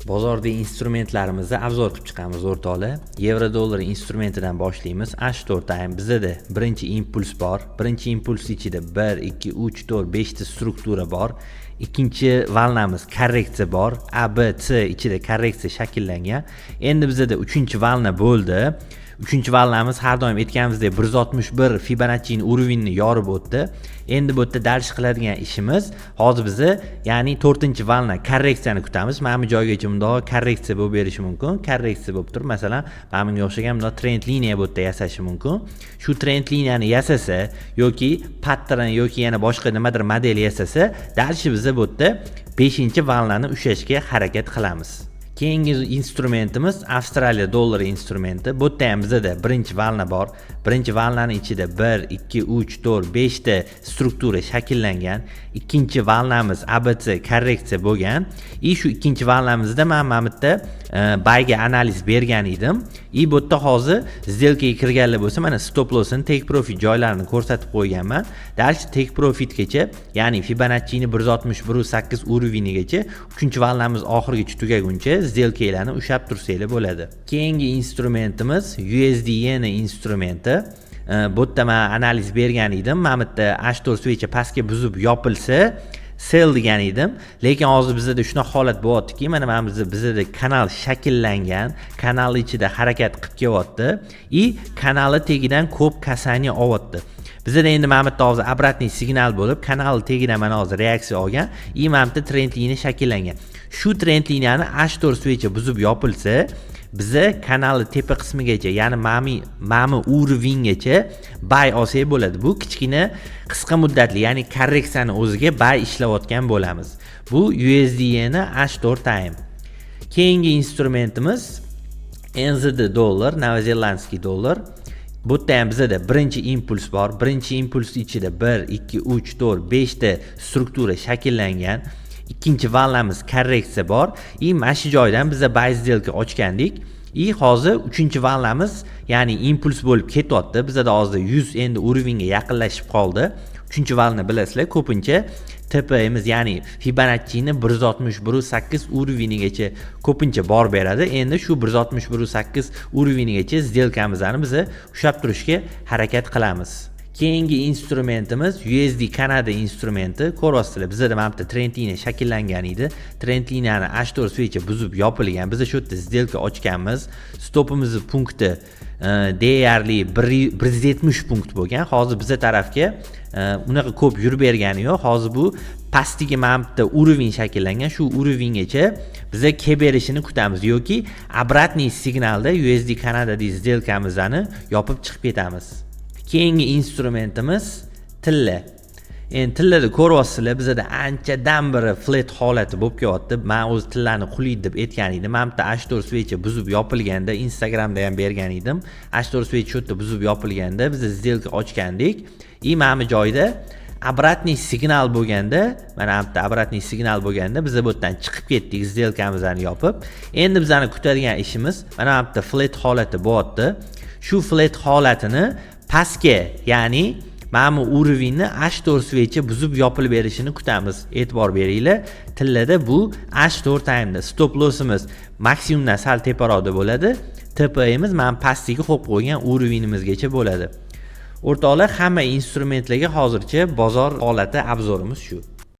Bozordagi instrumentlarimizni обзор qilib chiqamiz, o'rtoqlar. Yevro dollar instrumentidan boshlaymiz. H4 time bizada birinchi impuls bor. Birinchi impuls ichida 1, 2, 3, 4, 5 ta struktura bor. Ikkinchi волна miz korreksiya bor. A, B, C ichida korreksiya shakllangan. Endi bizada uchinchi волна bo'ldi. Uchinchi волна miz har doim aytganimizdek 161 Fibonaccining уровень ni yorib o'tdi. Endi bu yerda дальше qiladigan ishimiz, hozir bizni, ya'ni to'rtinchi волна korreksiyani kutamiz. Mana bu joygacha bundoq korreksiya bo'lib berishi mumkin. Korreksiya bo'lib turib, masalan, mana bunga o'xshagan bundoq trend liniya bu yerda yasashi mumkin. Shu trend liniyani yasasa yoki pattern yoki yana boshqa nimadir model yasasa, дальше biza bu yerda beshinchi волна ni ushlashga harakat qilamiz. Keyingi instrumentimiz Avstraliya dollari instrumenti. Bu yerda ham bizada birinchi волна bor. Birinchi волна ni ichida 1, 2, 3, 4, 5 ta struktura shakllangan. Ikkinchi волна miz ABC korreksiya bo'lgan. И shu ikkinchi волна mizda man mana bu yerda buyga analiz bergan edim. И bu yerda hozir сделка ga kirganlar bo'lsa, mana stop lossini, take profit joylarini ko'rsatib qo'yganman. Дальше take profitgacha, ya'ni Fibonaccining 161.8 уровень igacha, uchinchi волна miz oxirigacha tugaguncha сделка larni ushlab tursanglar bo'ladi. Keyingi instrumentimiz USD yen instrumenti. Bu yerda man analiz bergan edim. Mana bu yerda H4 свеча pastga buzib yopilsa, sell degan edim. Lekin hozir bizada shunaqa holat bo'lyaptiki, mana bizada kanal shakllangan, kanal ichida harakat qilib kelyapti и kanali tagidan ko'p касание olyapti. Bizada endi mana bu yerda hozir обратный signal bo'lib, kanal tagidan mana hozir reaksiya olgan и mana bu yerda trend liniya shakllangan. Shu trend liniyani H4 свеча buzib yopilsa, biza kanalni tepa qismigacha, ya'ni mami уровень gacha buy olsak bo'ladi. Bu kichkina qisqa muddatli, ya'ni korreksiyani o'ziga buy ishlayotgan bo'lamiz. Bu USD ni H4 time. Keyingi instrumentimiz NZD dollar, новозеландский dollar. Bu yerda ham bizada birinchi impuls bor. Birinchi impuls ichida 1, 2, 3, 4, 5 ta struktura shakllangan. Ikkinchi волна miz korreksiya bor и mana shu joydan biza buy сделка ochgandik. И hozir uchinchi волна miz, ya'ni impuls bo'lib ketyapti. Bizada hozir 100 endi уровень ga yaqinlashib qoldi. Uchinchi волна, bilasizlar, ko'pincha TPimiz, ya'ni Fibonaccining 161.8 уровень igacha ko'pincha bor beradi. Endi shu 161.8 уровень igacha сделка mizni biza ushlab turishga harakat qilamiz. Keyingi instrumentimiz USD Kanada instrumenti. Ko'ryapsizlar, bizada mana bitta trend liniya shakllangan edi. Trend liniyani H4 свеча buzib yopilgan. Biz shu yerda сделка ochganmiz. Stopimizni punkti deyarli 170 punkt bo'lgan. Hozir biza tarafga unaqa ko'p yurib bergani yo'q. Hozir bu pastdagi mana bitta уровень shakllangan. Shu уровень gacha biza kelib berishini kutamiz yoki обратный signalda USD Kanadadagi сделка mizni yopib chiqib ketamiz. Keyingi instrumentimiz tilla. Endi tillada ko'ryapsizlar, bizada anchadan beri flat holati bo'lib kelyapti. Man o'zi tillani qulaydi deb aytgan edim. Mana bitta H4 свеча buzib yopilganda Instagramda ham bergan edim. H4 свеча shu yerda buzib yopilganda biz сделка ochgandik и mana bu joyda обратный signal bo'lganda, mana bu yerda обратный signal bo'lganda biz bu yerdan chiqib ketdik сделка mizni yopib. Endi bizani kutadigan ishimiz, mana bu yerda flat holati bo'lyapti. Shu flat holatini pastga, ya'ni mana bu уровень ni H4 свеча buzib yopilib berishini kutamiz. E'tibor beringlar, tillada bu H4 time'da stop lossimiz maksimumdan sal teparoqda bo'ladi. TP'imiz mana pastdagi qo'yib qo'ygan уровень imizgacha bo'ladi. O'rtoqlar, hamma instrumentlarga hozircha bozor holati обзор imiz shu.